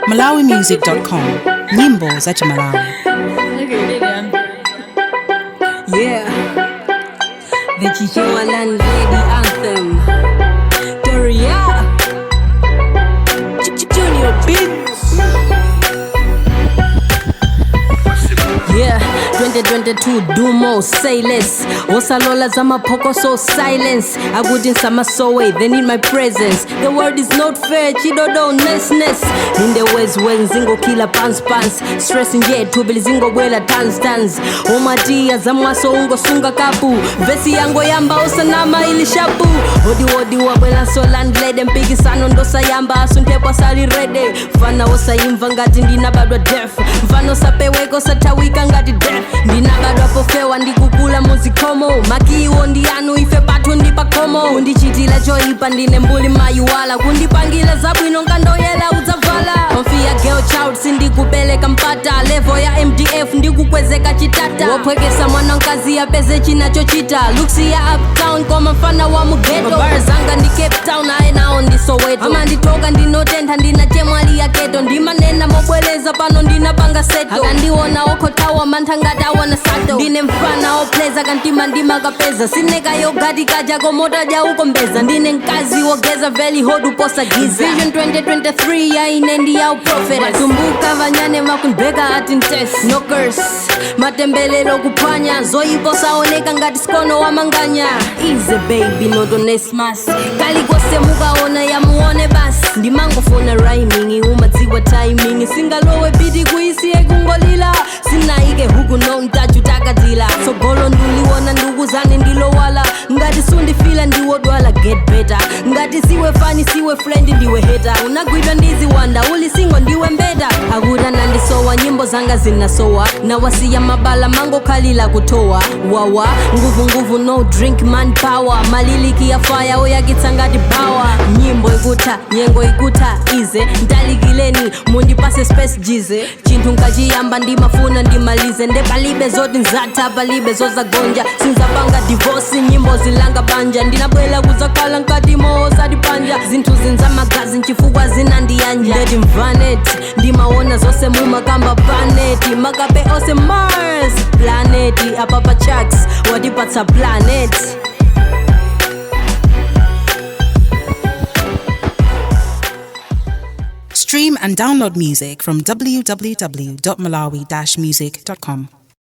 Malawimusic.com, nyimbo za Chimalawi. Yeah, the Chichewa Landlady anthem. Doria, Junior Beats. Yeah, 2022 do more, say less. Osalola zamapoko so silence. Akuti nsamasowe, they need my presence. The world is not fair, chidodo ness. In the ways when zingo kila pants pants. Stress nje tubili zingobwela tans tans. Umatia zamwaso ungosunga kapu. Vesi yango yamba osanama ili shapu. Odi odi wabwela so landlady mpikisano ndosayamba asuntepo sali ready. Mfana osayimva ngati ndinabadwa deaf. Mfano sapeweko satawika ngati death. Ndinabadwa pofewa ndikukula muzikomo. Makiwo ndi anu ife pathu ndi pakomo. Kundichitila choipa ndine mbuli mayiwala. Kundipangila zabwino nkandoyela udzavala. Mfiya girl child sindikupeleka mpata. Level ya MDF ndikukwezeka chitata. Wophwekesa mwana nkazi apeze chinachochita. Looks ya uptown koma mfana wa mugeto. Mabara zanga ndi Cape Town aye nawo ndi Soweto. Amanditoka ndinotentha ndinachemwali ya keto. Ndimanena mobwereza pano ndinapanga seto. Akandiona okhotawa mantha ngati awana sato. Ndine mfana opleza kantima ndimakapeza. Sinekayogati kaja komota ukombeza. Ndine mkazi wogeza veli hodu posa giza. Vision 2023 yaine ndi ya uprofet. Matumbuka vanyane makundibeka ati ntes. No curse matembelelo kuphwanya zoyipo saoneka ngati sikono wamanganya. Easy baby not Onesmus. Kalikose mukaona yamuone basi. Ndimangofuna rhyming umadziwa timing. Singalowe biti kuisiye kungolila. Sinaike huku no ntachu takatila. Tsogolo nduliona ndukuzani ndilowala. Ngati sundifila ndiwodwala get better. Ngati siwe fani siwe friend ndiwe hater. Unagwidwa ndiziwanda uli single ndiwe mbeta. Akuti nandisowa nyimbo zanga zinasowa. Nawasiya mabala mango khalila kutowa. Wawa nguvu nguvu no drink man power. Maliliki ya fire oyakitsa ngati bawa. Nyimbo ikutha nyengo ikutha ize. Ndalikileni mundipase space jize. Chinthu nkachiyamba ndimafuna ndimalize. Nde palibe zoti nzatha palibe zozagonja. Sinzapanga divorce nyimbo zilanga banja. Ndinabwela kuzakhala nkati moosati panja. Zinthu zinzamagazi nchifukwa zinandiyanja. Ndeti mvanet ndimaona zose mumakamba paneti. Makape ose Mars planet apapa chaks watipatsa planet. Stream and download music from www.malawi-music.com.